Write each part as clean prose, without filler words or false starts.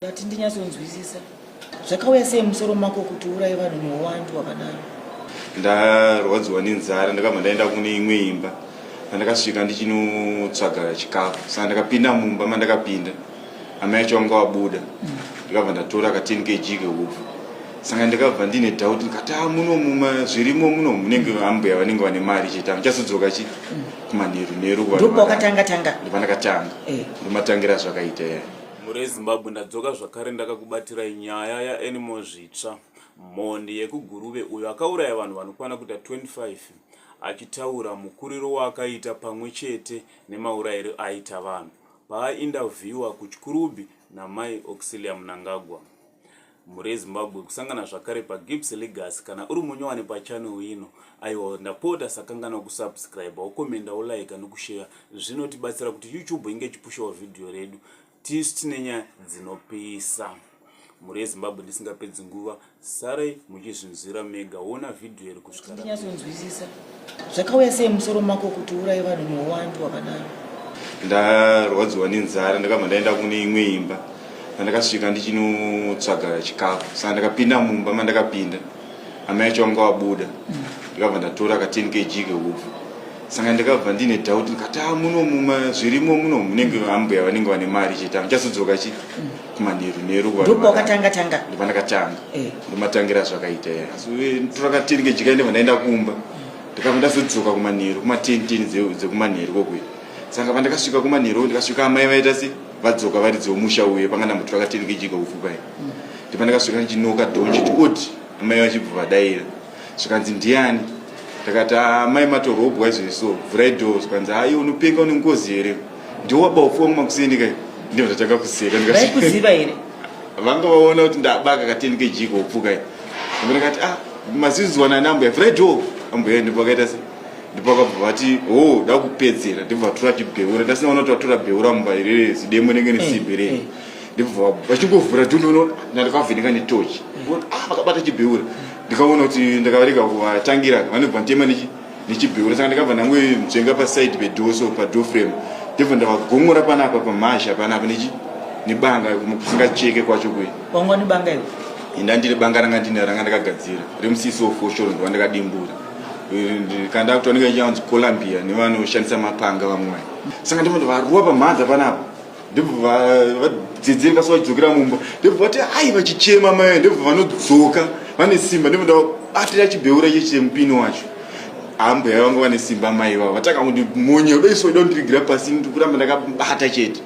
Ndati ndinyatsonzwisisa zvakauya sei musoro mako kuti uraye vanhu neuwandu hwakadaro. Ndarwadziwa nenzara ndakabva ndaenda kune imwe imba pandakasvika ndichinotsvaga chikafu saka ndakapinda mumba mandakapinda amai acho vanga vabuda ndikabva ndatora ka 10 kg kehupfu saka ndikabva ndine doubt ndikati ah muno muma zvirimo muno munenge ambuya vanenge vane mari chete handichazodzoka chi kumanheru nheru ndopawakatanga tanga ndopandakatanga eh. ndomatangira zvakaita ya Mhuri yeZimbabwe ndadzoka zvakare ndakakubatirai nyaya yaAnymore Zvitsva, mhondi yekuGuruve uyo akauraya vanhu vanokwana kuita 25 achitaura mukuriro waakaita pamwe chete nemaurayiro aita vanhu paaindavhiwa kuChikurubi naMai Auxilia Mnangagwa. Mhuri yeZimbabwe kusangana zvakare paGibbs Legacy kana uri munyowani pachannel ino aiwa ndapota sakanganwa kusubscribe wokomenda wolike nokusheya zvinotibatsira kuti YouTube inge ichipushawo vhidhiyo redu tisu tine nyaya dzinopisa. Mhuri yeZimbabwe ndisingapedzi nguva sarai muchizvinzwira mega wona vhidhiyo iri kusvika ndinyatsonzwisisa zvakauya sei musoro mako kuti uraye vanhu neuwandu hwakadaro. Ndarwadziwa nenzara ndakabva ndaenda kune imwe imba pandakasvika ndichinotsvaga chikafu saka ndakapinda mumba mandakapinda amai acho vanga vabuda ndikabva ndatora ka 10 kg kehupfu saka ndikabva ndine doubt ndikati ah muno muma zvirimo muno munenge ambuya vanenge vane mari chete handichazodzoka chi kumanheru nheru ndopawakatanga tanga ndopandakatanga eh. ndomatangira zvakaita ya tora ka 10 kg kaindibva ndaenda kumba ndikabva ndazodzoka kumanheru kuma 10 10 dzekumanheru kokuya saka pandakasvika kumanheru ndikasvika amai vaita se vadzoka varidzi vomusha uye panga ndambotora ka 10 kg kaupfu paye ndopandakasvika ndichinoka dhoo ndichiti oti amai vachibva vadaira zvikanzi ndiani ndakati amai matorobwa izvozvi so vhurai dhoo zvikanzi ayi unopenga une ngozi here ndiwo waba upfu wangu makuseni kai ndibva ndatanga kuseka vaikuziva here vanga vaona kuti ndabaka ka 10 kg kaupfu kai ndikati ah mazinzwana anambuya vhurai dhoo ambuya ndipo vakaita se ndipo vakabva vati ho oh, da kupedzera ndibva vatora chibheura ndasina kuona kuti vatora bheura mumba irere zidemo rinenge nesimbi rei eh. ndibva vachingovhura dhundono ndakavheneka netochi eh. ah, vakabata chibheura ndikaona kuti ndakavarega kuvatangira vanobva nditema nechibheura saka ndakabva ndangodzvenga paside pedoor so padoor frame ndibva ndavagomora panapa pamhazha panapa nechi nebanga kusingacheke kwacho kuye wanga nebanga iwe inda ndine banga ranga ndine ranga ndakagadzira remusisi wofoshoro ndova ndakadimbura kana ndakutooneka ichanzi columbia nevanoshandisa mapanga vamwe vaya saka ndibva ndavaruwa pamhanza panapa ndibva vadzedzereka so vachidzokera mumba ndibva vati ai vachichema mai ndibva vanodzoka vane simba ndibva ndavabatira chibheura chechemupini wacho ambuya vanga vane simba mai vavo vatanga kundimonya dai so ida kundirigira pasi ndikuramba ndakabata chete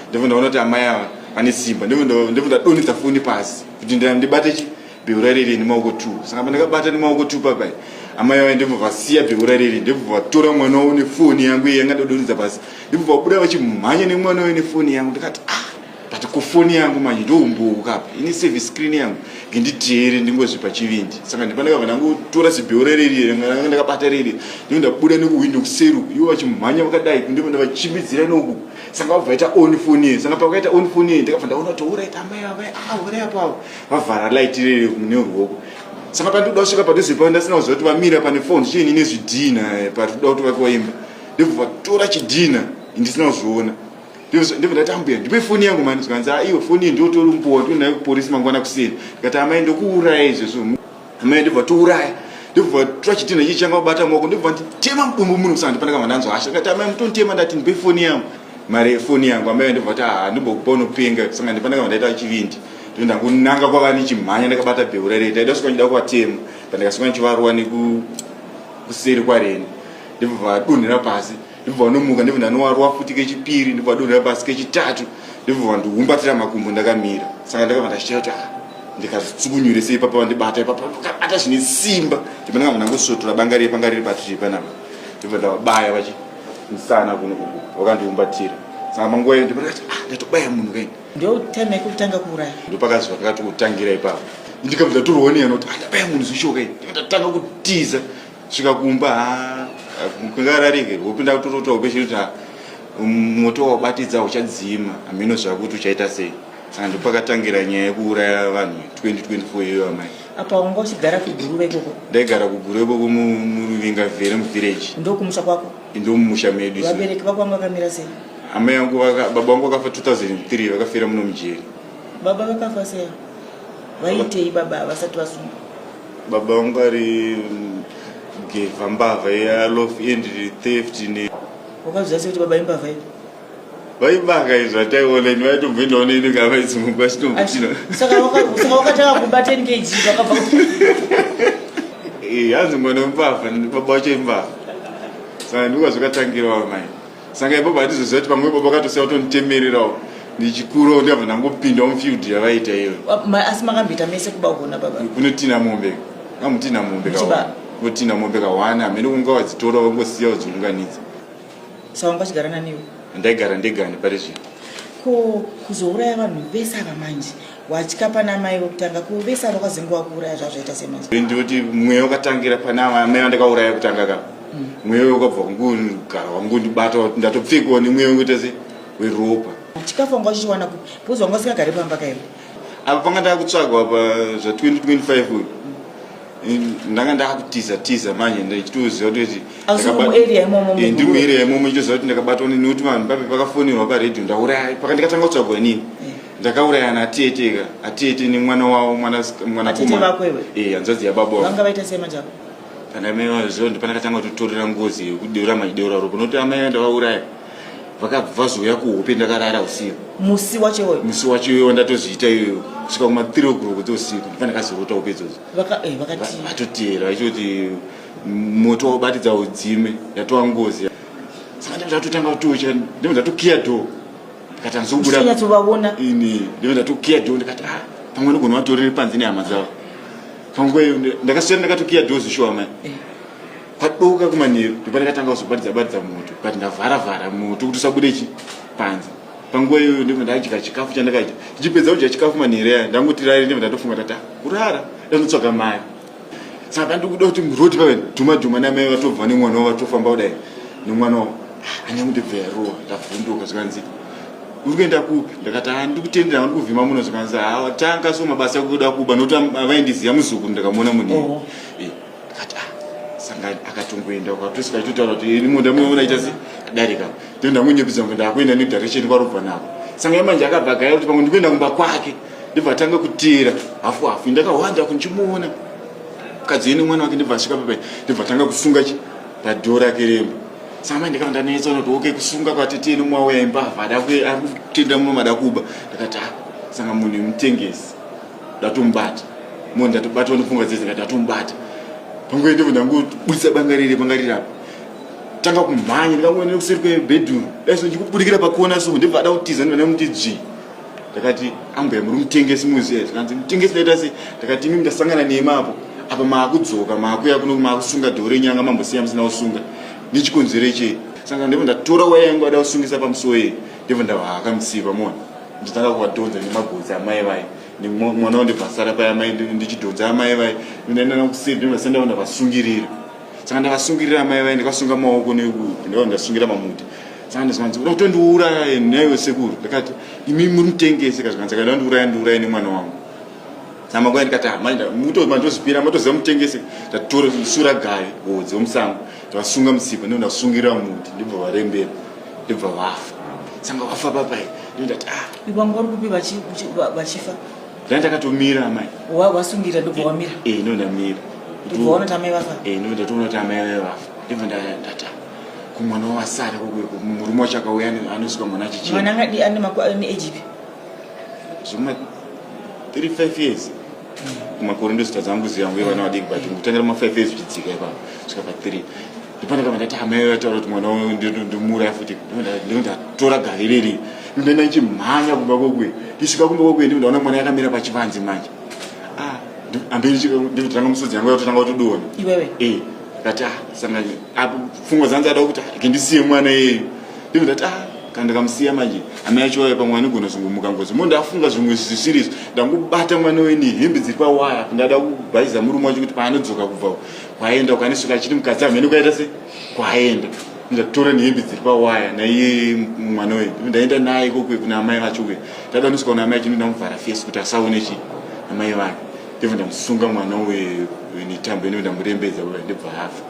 ndibva ndaona kuti amai ava vane simba ndibva ndadonhedza foni pasi kuti ndibate chi bheura riri nemaoko two saka pandakabata nemaoko two papai amai vaya ndibva vasiya bheura riri ndibva vatora mwana wavo nefoni yangu iye yanga ndodonhedza pasi ndibva vabuda vachimhanya nemwana wayo nefoni yangu ndikati ah but kufoni yangu manje ndoumbowo kapa ini service screen yangu nginditeere ndingozvipa chivindi saka ndipandakabva ndangotora zibheura riri ranga ndakabata riri ndibva ndabuda nekuhwindo kuseru ivo vachimhanya vakadai ndibva ndavachimbidzira noku saka vabva vaita on foni iye saka pavakaita on foni iye ndakabva ndaona kuti orit amai ava ah orai apo vavhara light riri mune ruoko saka pandikuda kusvika padhuze pavo ndasina kuziva kuti vamira pane phone chiini nezvidhina eh, parikuda kuti vakiwa imba ndibva vatora chidhina ndisina kuzviona ndibva ndati ambuya ndipe foni yangu mani zvikanzi ah, iwe foni iyi ndotori mbowa ndionayo kuporisi mangwana kuseni ndikati amai ndokuuraya izvezvo amai ndibva touraya ndibva tora chidhina chii changa kubata maoko ndibva nditema mudumbu muno kusana ndipandakabva ndanzwa hasha ndikati amai mutonditema ndati ndipe foni yangu mari yefoni yangu amai ndibva vati ah ndimbokupa unopenga saka ndipandakabva ndaita chivindi ndangonanga kwava ndichimhanya ndakabata bheura rei ndaida kusvika ndichida kuvatema but ndakasvika ndichivarova nekuseri kwareni ndibva vadonhera pasi ndibva vanomuka ndibva ndanovarova futi kechipiri ndibva vadonhera pasi kechitatu ndibva vandiumbatira makumbo ndakamira saka ndakabva ndachitya kuti ah, ndikazvitsukunyure sei ipapa vandibata ipapa vakabata zvine simba ndibva ndakabva ndangosvotora banga riye panga riri patiri panapa ndibva ndavabaya vachi musana kuno uku vakandiumbatira saka panguva iyo ndibva ndakati ah ndatobaya munhu kaini Ndo time yekutanga kuuraya. Ndopakazi vakati kutangira ipapo. Ndikabva ndatorwa neyano kuti andabaya munhu zvishoka iyi. Ndatanga kutiza svika kumba ha kungararike hope ndakutorota hope chiri kuti moto wabatidza uchadzima hameno zvakuti uchaita sei. Saka ndopakatangira nyaya yekuuraya vanhu 2024 iyoyo amai. Apa wanga uchigara kuGuruve ikoko? Ndaigara kuGuruve ikoko muRuvinga Vhere muvillage. Ndokumusha kwako? Ndomumusha medu. Vabereki vako vanga vakamira sei? Amai vangu baba vangu vakafa 2003 vakafira muno mujeri. Baba vakafa sei? Vaitei baba vasati vasungwa? Baba vangu ari gevha mbavha yalof and theft ne Wakazviziva sei kuti baba imbavha iyo? Vaibaka izvo ataiona ini vaitomboendawo neni kavaitsimukwa chitombochino. Saka wakatanga kuba 10 kg vakabva Eh, hanzi mwana wembavha baba wacho imbavha. Saka ndiko zvakatangirawo mai. Saka ipapo hatizoziva kuti pamwe baba vakatosiya kutonditemererawo ndichikurawo ndikabva ndangopindawo mufield yavaita iyoyo. Asi makamboita mese kuba kona baba? Kunotina mombe. Kamutina mombe kawana. Kunotina mombe kawana hamene kunga wadzitora wangosiya wadziunganidza. Saka wanga uchigara nani iwe? Ndaigara ndegani pari zvino. Ko kuzouraya vanhu vese ava manje watya pana amai vekutanga ko vese ava kwazenge wakuuraya zvazvaita sei manje? Ndinoti mweya wakatangira pana amai vandakauraya kutanga ka. Mweya wakabva kungogara wangondibata ndatopfekwa nemweya wekuita se weropa. Chikafu wanga uchichiwana kupi? Because wanga usingagari pamba kaiwe. Apa panga ndakutsvagwa apa zva 2025 uyu. Ndanga ndakutiza tiza manje ndichitoziva kuti ndiri muarea imomo ndichitoziva kuti ndakabatwa nekuti vanhu pape pakafonerwa paredhiyo ndauraya paka ndikatanga kutsvagwa inini eh. Ndakauraya natete ka atete nemwana wavo mwanakomana eh, hanzvadzi yababa vanga vaita sei manje pana mai vaziva kuti pandakatanga kutotorera ngozi yekudeura machideura ropa nokuti amai ndavauraya vakabva vazouya kuhope ndakarara usiku musi wacho iwoyo musi wacho iwoyo ndatozviita iyoyo kusvika kuma 3 o'clock dzeusiku ndipandakazorota hope idzodzo eh, vatotera vachitoti moto wabatidza udzime yatova ngozi saka ndibva ndatotanga kutocha ndibva ndatokiya door ndikati handizobuda Uchinyatsovaona ini ndibva ndatokiya door ndikati ah pamwe anogona vatorere panze nehama dzavo panguva iyo ndakaswera ndakatokiya door zvishuwa mai eh. Kwadoka kumanheru ndipo ndakatanga kuzobatidza batidza moto but ndavhara vhara moto kuti usabude chi panze panguva iyoyo ndibva ndadya chikafu chandakadya ndichipedza kudya chikafu manheru aya ndangoti rari ndibva ndatofunga ndati ah, kurara ndanotsvaga mari saka pandikuda kuti muroti pave dhuma dhuma namai vatobva nemwana wavo vatofamba kudai nemwana wavo ah, anya kundibva yarowa ndavhunduka zvikanzi uri kuenda kupi ndakati ah, ndikutendera ndikuvhima muno zvikanzi ah, tanga so mabasa ekuda kuba nokuti vaindiziva muzukuru ndakamuona munhu eh, ndikati ah sanga akatongoenda kwatosvika achitotaura kuti ini munda munoona ita se adarika ndo ndangonyepedza kunge ndakuenda nedirection kwarobva nako sanga yamanje akabva agaya kuti pamwe ndikuenda kumba kwake ndibva atanga kuteera hafu hafu ndakahwanda kundichimuona mukadzi wene mwana wake ndibva asvika papai ndibva atanga kusunga chi padhoo rake remba saka mai ndikava ndanetsa kuti okay kusunga kwatete nomwauya imbavha ada ari kutenda muno mada kuba ndakati ah sanga munhu emutengesi ndatomubata mo ndatobatwa nepfungwa dzese ndikati ndatomubata panguva ndibva ndangobudisa banga riri banga riri apa tanga kumhanya ndikangoenda kuseri kwebhedhuru daiso ndikubudikira pakona so ndibva ada kutiza ndibva ndamuti dzvi ndakati ambuya muri mutengesi muziva zvikanzi mutengesi ndaita sei ndakati imi ndasangana nemi apo apa maakudzoka maakuya kuno maakusunga dhoo renyanga mambosiya musina kusunga nechikonzero chei saka ndibva ndatora waya yangu ada kusungisa pamusuwo iyi ndibva ndavahaka musipa mona ndotanga kuvadhonza nemagotsi amai vaye mwana wandibva asara paya amai ndichidhonza amai vaye ndaenda nakuseri ndibva ndava ndavasungirira saka ndavasungirira amai vaye ndikasunga maoko ndava ndasungira mamuti saka ndazvanzi uda kutondiuraya naiwe sekuru ndakati imi muri mutengesi ka zvikanzi akaida kundiuraya ndiuraye nemwana wangu saka makuya ndikati ah, mandozvipira matoziva mutengesi ndatora sura gayo hodzi wemusango ndavasunga mutsipa ndo ndasungira muti ndibva varembera ndibva vafa sanga vafa papai ndo ndati ah vangu vari kupi vachifa ndanga ndakatomira amai wasungira ndobva wamira eh ndo ndamira ndobva waona kuti amai vafa eh ndo ndatoona kuti amai vafa ndibva ndati ah, kumwana wasara murume wacho akauya anosvika mwana achichema mwana angadi ane makore ane age ipi zvuma 35 years kumakore ndozita dzangu ziya nguye vana vadiki but kutangira ma 5 years uchidzika ipapo svika pa 3 ndopandakabva ndati amai vataura kuti mwana ndomuuraya futi ndatora gavi riri ndoenda ndichimhanya kumba kwekwe ndisvika kumba kwekwe ndibva ndaona mwana yakamira pachivanze manje ah, amberi ndikutanga musodzi yangu yatotanga kutodona iwewe eh ndati ah sanga apo pfungwa dzangu dzada kuti ah, ndisiye mwana iyeyu ndibva ndati ah kana ndikamusiya manje amai acho vaya pamwe anogona zvingomuka ngozi mo ndafunga zvimwe zvisiri izvo ndangobata mwana weni hembe dziri pawaya ndada kubhaiza murume wacho kuti paanodzoka kubva kwaenda ukanisvika achiti mukadzi hamene kwaita se kwaenda ndatora nehembe dziri pawaya naiye mwana uyu ndaenda naye kokwe kuna amai vacho kuya ndada nosvika kuna amai achino ndamuvhara fesi kuti asaone chi amai vake ndibva ndamusunga mwana uyu netambo ino ndamurembedza ndibva afa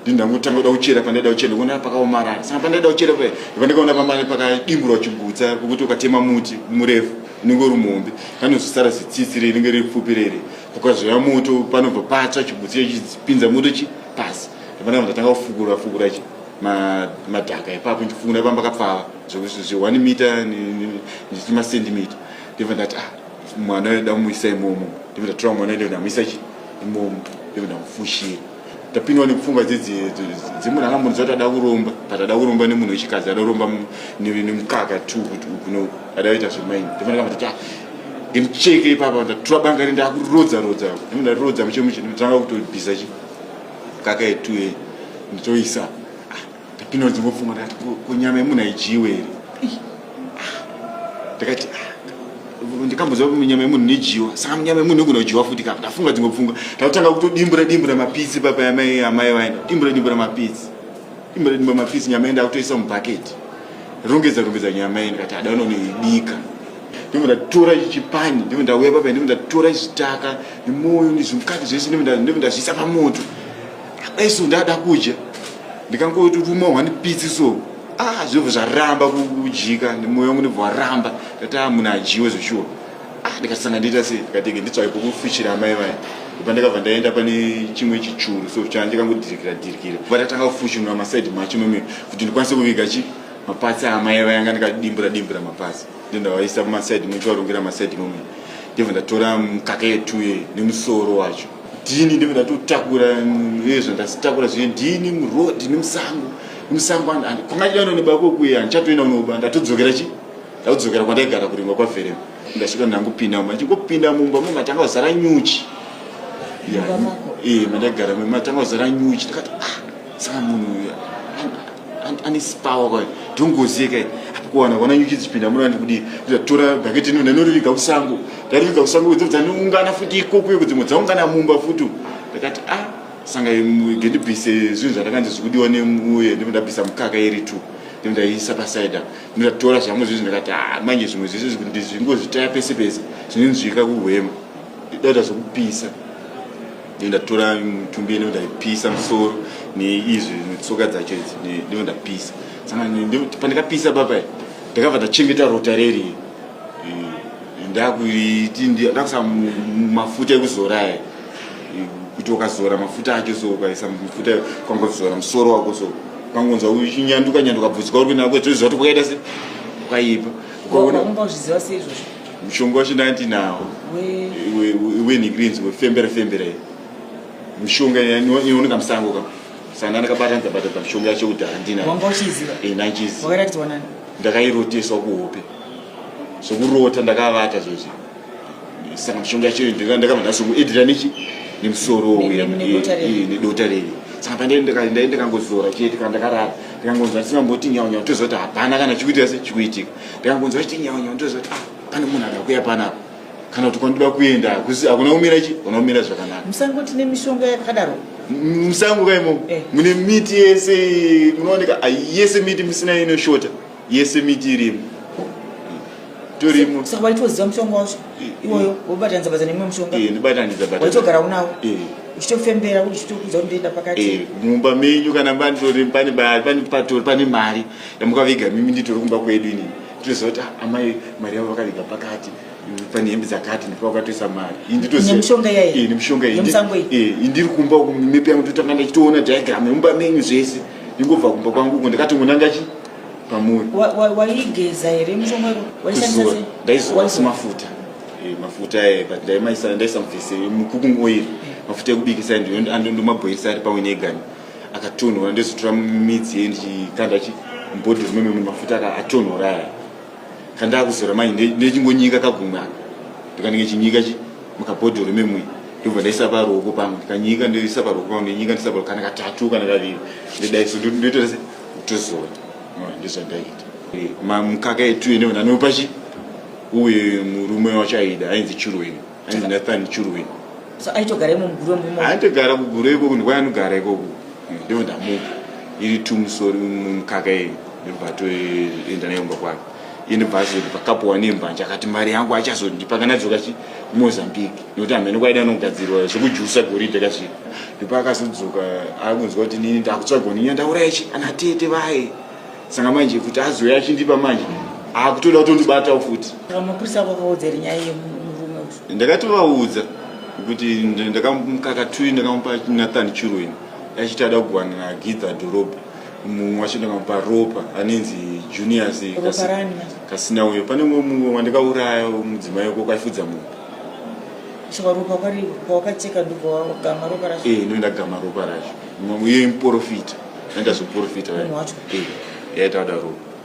ndindangotanga kuda kuchera pandaida kuchera ndikuona pakaomarara saka pandaida kuchera paya ndibva ndikaona pamane pakadimburwa chigutsa pokuti ukatema muti murefu Unenge uri muhombe. Panozosara zitsitsi rinenge riri pfupi rere. Kukazouya moto panobva patsva chibutsi chipinza moto chi pasi. Ndapana ndatanga kufukura fukura chi madhaka ipapo ndichifukura pamba kapfava zve 1 meter ne macentimeter. Ndibva ndati ah mwana uyu ndamuisa imomo. Ndibva ndatora mwana uyu ndamuisa chi imomo. Ndibva ndamufushira. Ndapindwa nepfungwa dzemunhu akambonzwa kuti ada kuromba but ada kuromba nemunhu wechikadzi ada kuromba nemukaka tu kuti uku nouku ada kuita zvemaini. Ndibva ndakamboti ah ndimucheke ipapa ndatora banga ri ndakurodza rodza ndibva ndarodza muche muche ndotanga kutobvisa chi mukaka yetu ye nditoisa. Ah, ndapindwa dzimwe pfungwa ndakati ko nyama yemunhu haidyiwe here? Ah, ndakati ah, ndikambonzwa kuti nyama yemunhu inodyiwa saka nyama yemunhu inogona kudyiwa futi ka ndafunga dzimwe pfungwa ndakutanga kutodimbura dimbura mapitsi papa amai amai vaenda dimbura dimbura mapitsi dimbura dimbura mapitsi nyama yenda kutoisa mubhaketi rongedza rongedza nyama iyi ndikati ada unonoibika ndibva ndatora chipani ndibva ndauya papa ndibva ndatora zvitaka nemoyo nezvimukati zvese ndibva ndazviisa pamoto dai so ndada kudya ndikangoruma one pitsi so ah zvobva zvaramba kudyika moyo wangu ndobva waramba ndati ah munhu adyiwe zveshuwa. Ah ndikasanga ndiita sei ndikati ege nditsvage pokufushira amai vaya ndobva ndakabva ndaenda pane chimwe chichuru so changa chakangodhirikira dhirikira bva ndatanga kufushunura masaidi macho meme kuti ndikwanise kuviga chi mapatsi amai vaya anga ndikadimbura dimbura mapatsi ndondawaisa mumasaidi muchivarongera masaidi mome ndibva ndatora mukaka yetuye nemusoro wacho ndini ndibva ndatotakura izvo ndazitakura zviye ndini muroad nemusango musango kwanga ndinoba kokuya handichatoenda kunoba ndatodzokera chi ndakudzokera kwandaigara kurimwa kwavherema ndasvika ndangopinda mumba ndichingopinda mumba mumba matanga kuzara nyuchi mandaigara matanga kuzara nyuchi ndakati ah saka munhu uyu ane sipawa kwayo ndongoziye kai apo kuwana kuona nyuchi dzichipinda muno andikudii ndatora bhaketi ino ndanoriviga kusango ndariviga kusango dzobva dzanoungana futi ikoko iko dzimwe dzaungana mumba futi ndakati ah sanga ngendibvise zvinhu zvandakanzi zvikudiwa nemuye ndibva ndabvisa mukaka iri two ndibva ndaisa pasaida ndatora zvangu zvezvi ndakati ah manje zvimwe zvese ndizvingozvitaya pese pese zvinonzwika kuhwema ndaita zvekupisa ndatora mutumbi ino ndaipisa musoro neizvi netsoka dzacho idzi ndibva ndapisa saka pandakapisa papa ndakabva ndachengeta rota reri ndakuisa mafuta ekuzora aya kuti ukazora mafuta acho so ukaisa mafuta ukangozora musoro wako so ukangonzwa uchinyanduka nyanduka bvudzi kwauri kuenda nako toziva kuti kwakaita se kwakaipa. Ukaona ungazviziva sei izvozvo? Mushonga wacho ndanga ndinawo wenhikrinzi wefembera fembera iyi mishonga inooneka musango ka saka ndandakabatanidza batanidza mishonga yacho kudhara ndinayo. Wanga uchiiziva? Eh, ndanchiziva. Wakaratidzwa nani? Ndakairoteswa kuhope zvokurota ndakavata zvezvi saka mishonga yacho ndakabva ndazongoedhira nechi nemusoro uya nedota reri saka pandai ndakangozora chete kana ndakarara ndikangonzwa ndisingamboti nyau nyau toziva kuti hapana kana chikuitika se chikuitika ndikangonzwa chiti nyau nyau toziva kuti ah pane munhu ada kuya panapa kana kuti kwandoda kuenda hakuna kumira chi hakuna kumira zvakanaka. Musango tine mishonga yakadaro musango kaimo eh. Mune miti yese munooneka yese miti musina inoshota yese miti irimo torimo. Saka waitoziva mushonga wacho iwoyo wobatanidza batanidza nemumwe mushonga? Eh, ndibatanidza batanidza. Waitogara unawo? Eh. Uchitofembera uchitokudza kuti ndoenda pakati. Eh, mumba menyu kana panditori pane pane patori pane mari yamukaviga mimi nditori kumba kwedu inini. Tinoziva kuti ah, amai mari yavo vakaviga pakati pane hembe dzakati ndipo vakatoisa mari. Nemishonga iyayi. Eh, nemishonga iyi. Yemusango iyi. Eh, indiri kumba uku mepe yangu ndotanga ndichitoona diagram yemumba menyu zvese. Ndingobva kumba kwangu uko ndakatongonanga chi pamuri. Waigeza here mushonga wako? Waishandisa sei? Ndaizora semafuta. Eh, mafuta eh but ndaimaisa ndaisa muvhese mucooking oil. Mafuta ekubikisa ndiyo ndomabhoilisa ari pamwe negani. Akatonhora ndozotora midzi ye ndichikanda chi mubhodhoro meme mune mafuta atonhora aya. Kana ndakuzora manje ndechingonyika kagumwe aka. Ndikanenge chinyika chi mukabhodhoro memwe ndobva ndaisa paruoko pangu ndikanyika ndoisa paruoko pangu ndinyika ndisa paruoko kana katatu kana kaviri ndodaiso ndoita se kutozora ndozvandaita mukaka yetu ine ndanopa chi uye murume wacho aida ainzi Churweni ainzi Nathan Churweni. So aitogara imo muguru mumo? Aitogara kuguru ikoko ndikwaanogara ikoko ndobva ndamupa iri tu musoro mukaka iyi ndobva atoenda nayo kumba kwake iye ndobva azondipa kapuwa nembanje akati mari yangu achazondipa kana adzoka chi kuMozambique nekuti hameno kwaida anogadzirwa zvekujusa goridhe kasvika ndipo akazodzoka akunzwa kuti nini ndakutsvagwa nini ndauraya chi ana tete vaye saka manje kuti azouya achindipa manje Akutoda kutondibatawo futi. Saka mapurisa ako akaudza here nyaya yemurume uyu? Ndakatovaudza kuti ndakamukaka tui ndakamupa Nathan Chirweni achiti ada kugovana naGidha dhorobha. Mumwe wacho ndakamupa Ropa anenzi Junius Ropa rani manje? Kasina uyo. Pane mumwe mumwe wandakauraya mudzimai wako kaifudza mombe. Saka ropa kwari pawakacheka ndobva wagama ropa racho? Eh, ndo ndagama ropa racho. Mumwe uye muporofita. Ndazoporofita. Munhu wacho? Eh, yaita kuda ropa.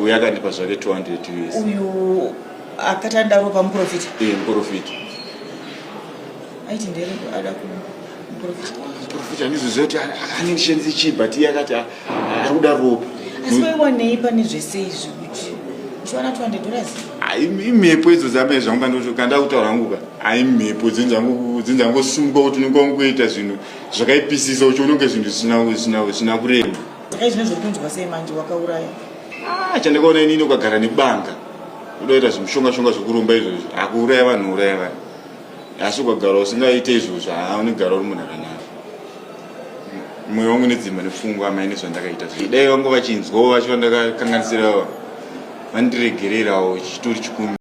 Uye akandipa zvake 200 US. Uyu akati anoda ropa muprofita? Eh, muprofita. Aiti ndere ada ku muprofita. Muprofita andizoziva kuti anondishandisa chii but iye akati ari kuda ropa. Asi waiwanei pane zvese izvi kuti uchiwana 200 dollars? Imhepo idzo dzamai zvangu pandoti kanda kutaura hangu ka aimhepo dzinzangosumuka kuti unenge wangoita zvinhu zvakaipisisa uchiona kunge zvinhu zvisina kurema. Saka izvi nezviri kunzwa sei manje wakauraya? Ah, chandakaona inini ukagara nebanga uda kuita zvimushonga shonga zvekuromba izvozvo akuuraya vanhu uraya vanhu asi ukagara usingaite izvozvo haa unogara uri munhu akanaka. Mwoyo wangu nedzimba nepfungwa amai nezvandakaita zvi dai vangu vachinzwawo vacho vandakakanganisirawo vandiregererawo chitori chikumi.